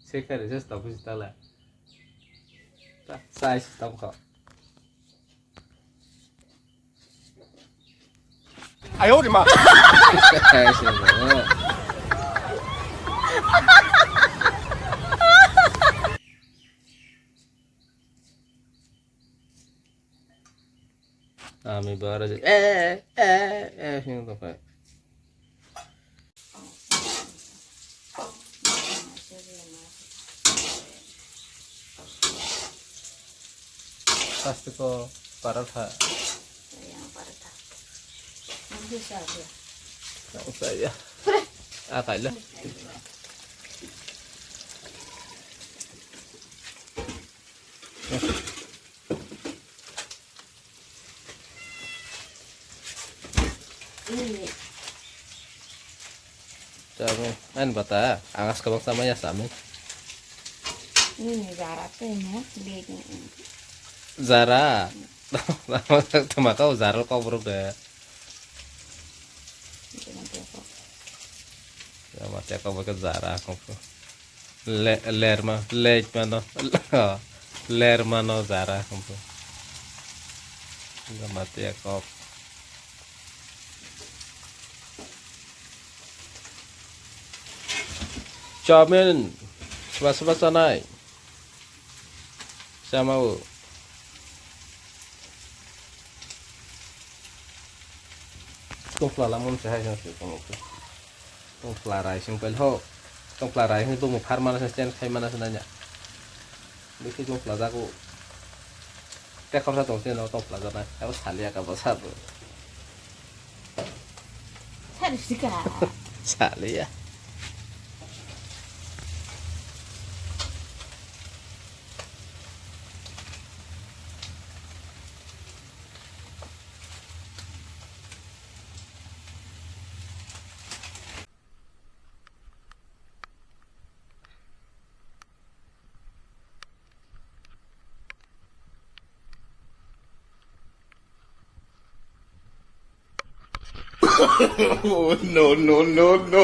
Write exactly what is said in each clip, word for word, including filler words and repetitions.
Sekari se stop si tala. Ta sai stop ko. Ayo de ma. Sai se no. Ami bara je eh eh eh sing to kai. Pasti ko paratha. Yang paratha. Nanti saya. Nang saya. Ah, kaila. Ini. Sabe, an bata, angas kabang sama ya sami. Ini zara te mo, big. Zara. Tama kau zara kau buruk de. Mati ako baka zara ako. Le, lerma, lejmano. Lermano zara ako. Mati ako. Chowmin. Seba seba chanai. Sama o. Tongphla lamon se hai se tongphla. Tongphla rai sing pel ho. Tongphla rai hing tongmo phar mana se chen khai mana se nanya. Bisi tongphla jago. Te khorsa tong se no tongphla jana. Abo salia ka basa bo. Sari sika. Salia. No, no, no, no.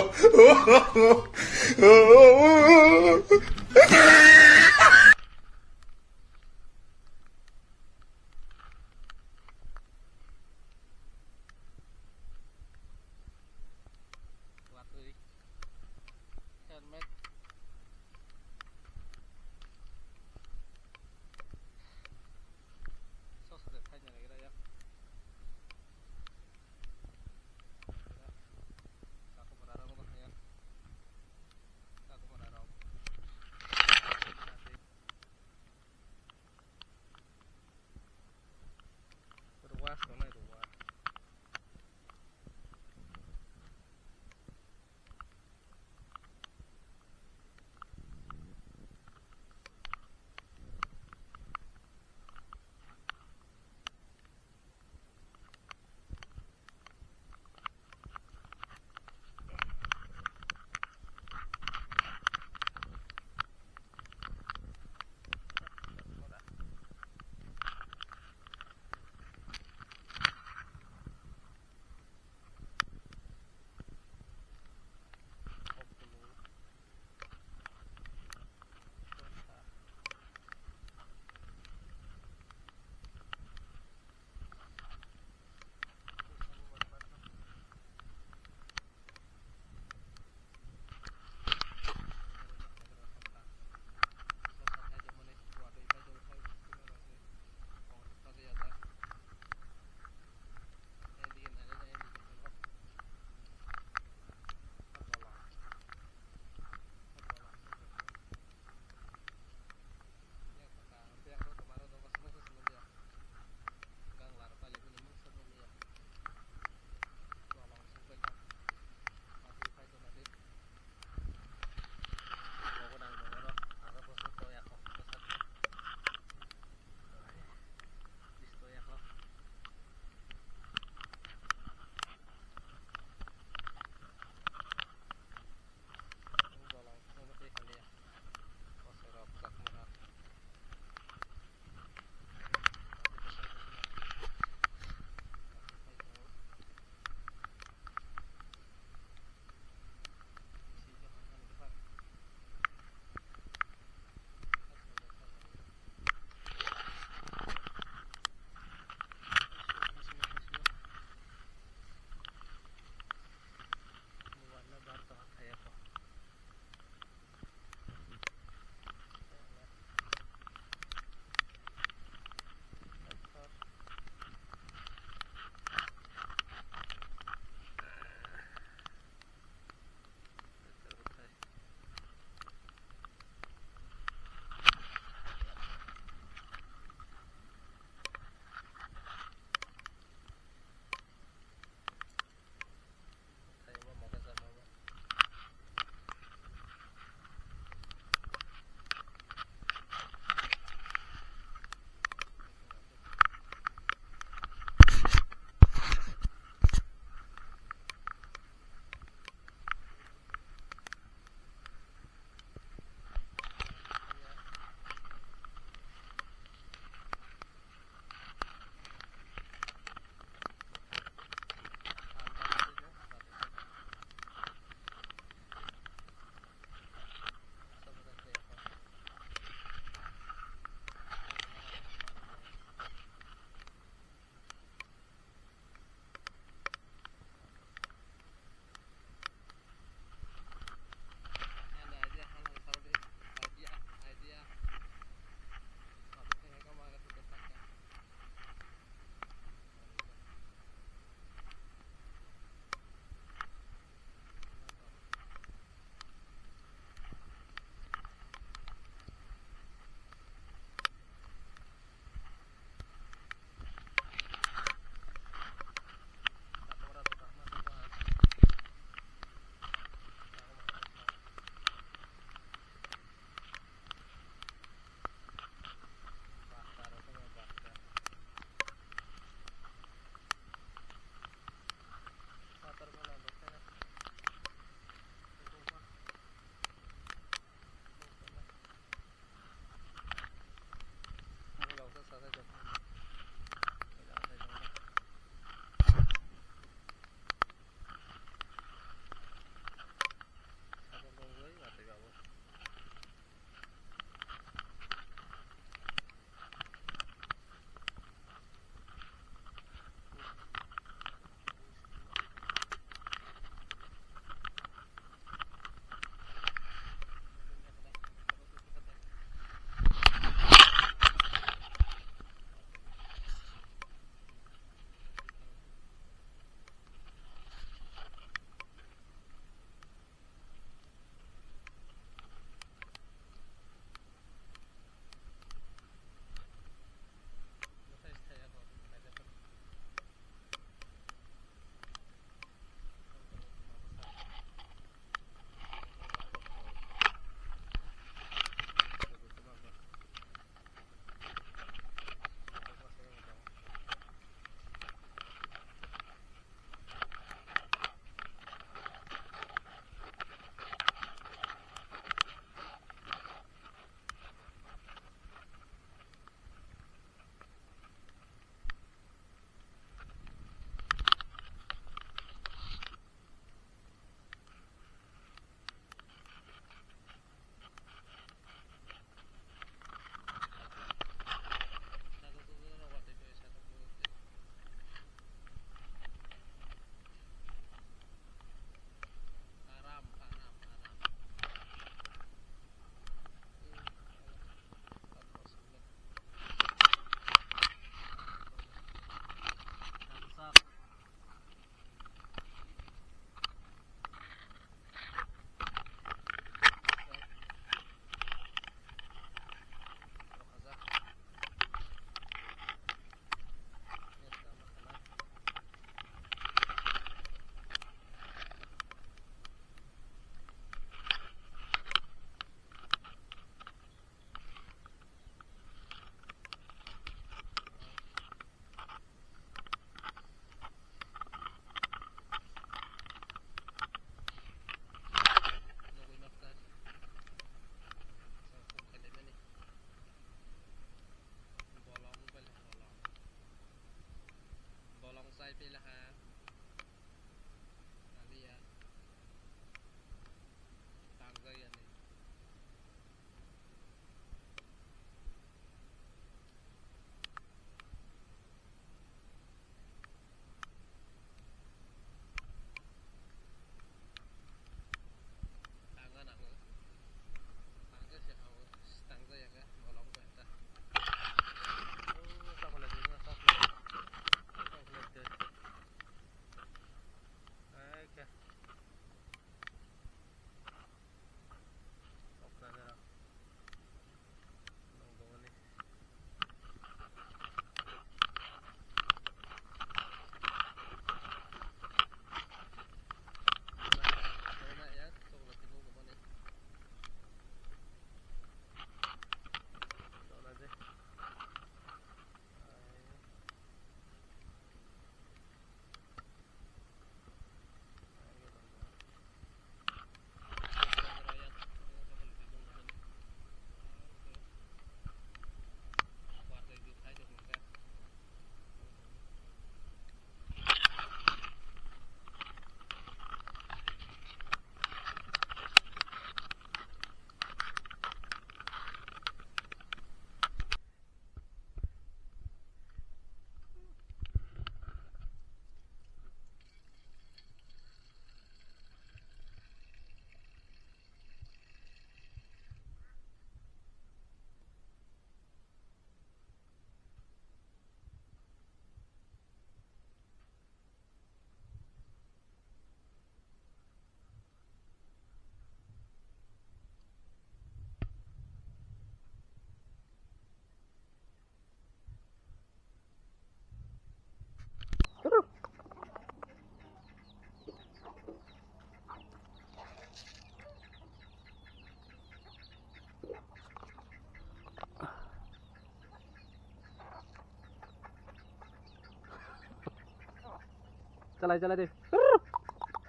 Jalai, jalai de.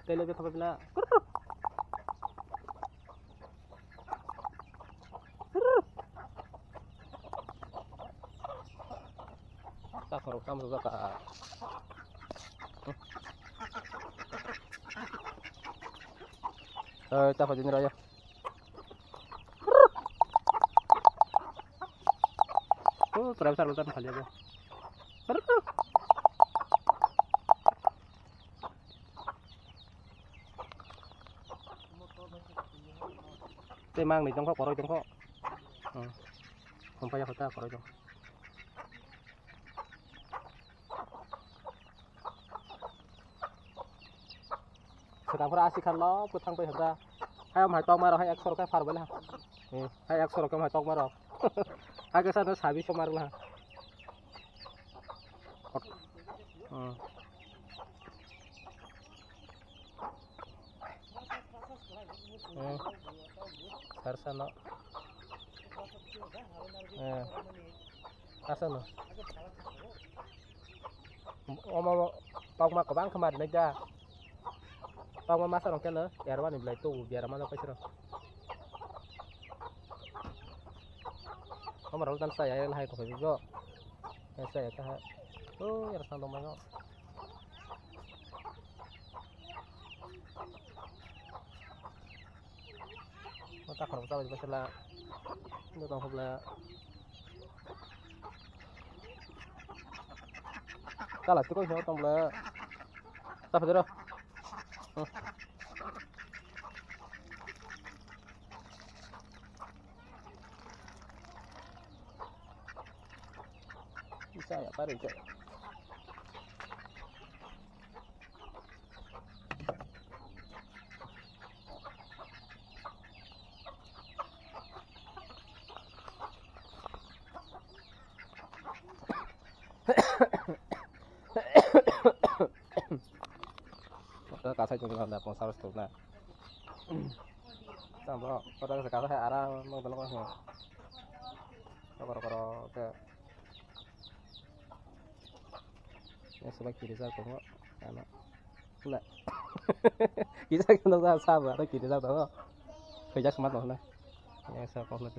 Tele be thapa bina. Ta khorok tam rwjak ta. Eh, ta khajin raya. Oh, try sar utan khali aja. Tei mang ni tongkho, koroi tongkho. Hmm. Hum paya kho ta koroi tongkho. Swkang phuru asi khan no bwthang pai hwnda. Hai om hai tokma rok hai ekso rok khe phar bai la. Hmm, hai ekso rok khe om hai tokma rok. Hai khe sa no sabi somar la. Hmm. Hmm. Sar sa no. Eh. Asa no. Omo tokma kwbang khe marinai da. Tokma masa rok khe no ermani belai tubu biaram ma kaisa rok. Omo rok dan saya hai ko jo. Saya ta. Oh, er sang dong ma. Mata khorok chabai bwsala. Nukang hobla. Kala tiko hino tong bla. Chapa dero. Hmm. Isa ya pare isa. Kota kasai tong kanda pong saros tong na. Tamo kota kasai kasai aram mang tong ko. Koro koro ke. Yang sebab kiri sa tong ko. Ano. Na. Kisa kisa sa sa ba kiri sa tong ko. Kejak semat lo na. Yang sa ko na.